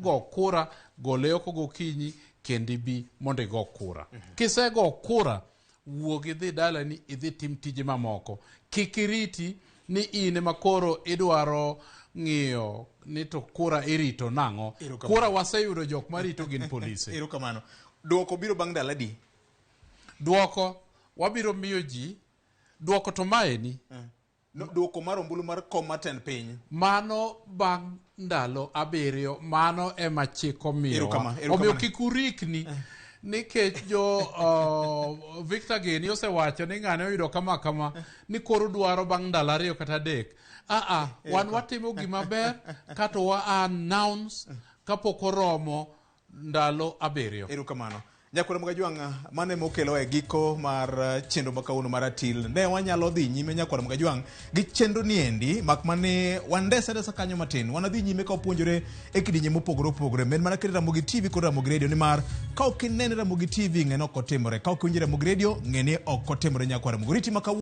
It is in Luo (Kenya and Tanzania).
go kura, gole oko gokinyi kendo ibi mondo igo kura. Kisego kura, wuog idhi dalani idhi tim tije mamoko. Kik iriti ni in ema koro idwaro ng'iyo ni to kura irito nang'o. Erokamano. Kura waseyudo jok marito gin polise. Erokamano. Duoko biro bang' ndalo adi? Duoko wabiro miyo ji duoko to maeni. No, duoko mar ombulu mar kom mar tend piny. Mano bang' ndalo abiriyo, mano ema chik omiyowa. Erokamano, erokamano. Omiyo kik urikni nikech jo Victor Geni osewacho ni ng'ane oyudo kama kama ni koro dwaro bang' ndalo ariyo kata adek. Aa, wan watimo gima ber kato wa announce kapok oromo ndalo abiriyo. Erokamano. Nyakwar Mgajwang', mano ema okelowa e giko mar chenro ma kawuono mar Atil. Ne wanyalo dhi nyime Nyakwar Mgajwang' gi chenro ni endi, mak mane wandesa desa kanyo matin. Wanadhi nyime ka wapuonjore e kidienje mopogore opogore. Med mana keto Ramogi TV kod Ramogi Radio nimar ka ok inene Ramogi TV ng'e ni ok otimore. Ka ok iwinjo Ramogi Radio ng'e ni ok otimore Nyakwar Ramogi. Oriti ma kawuono.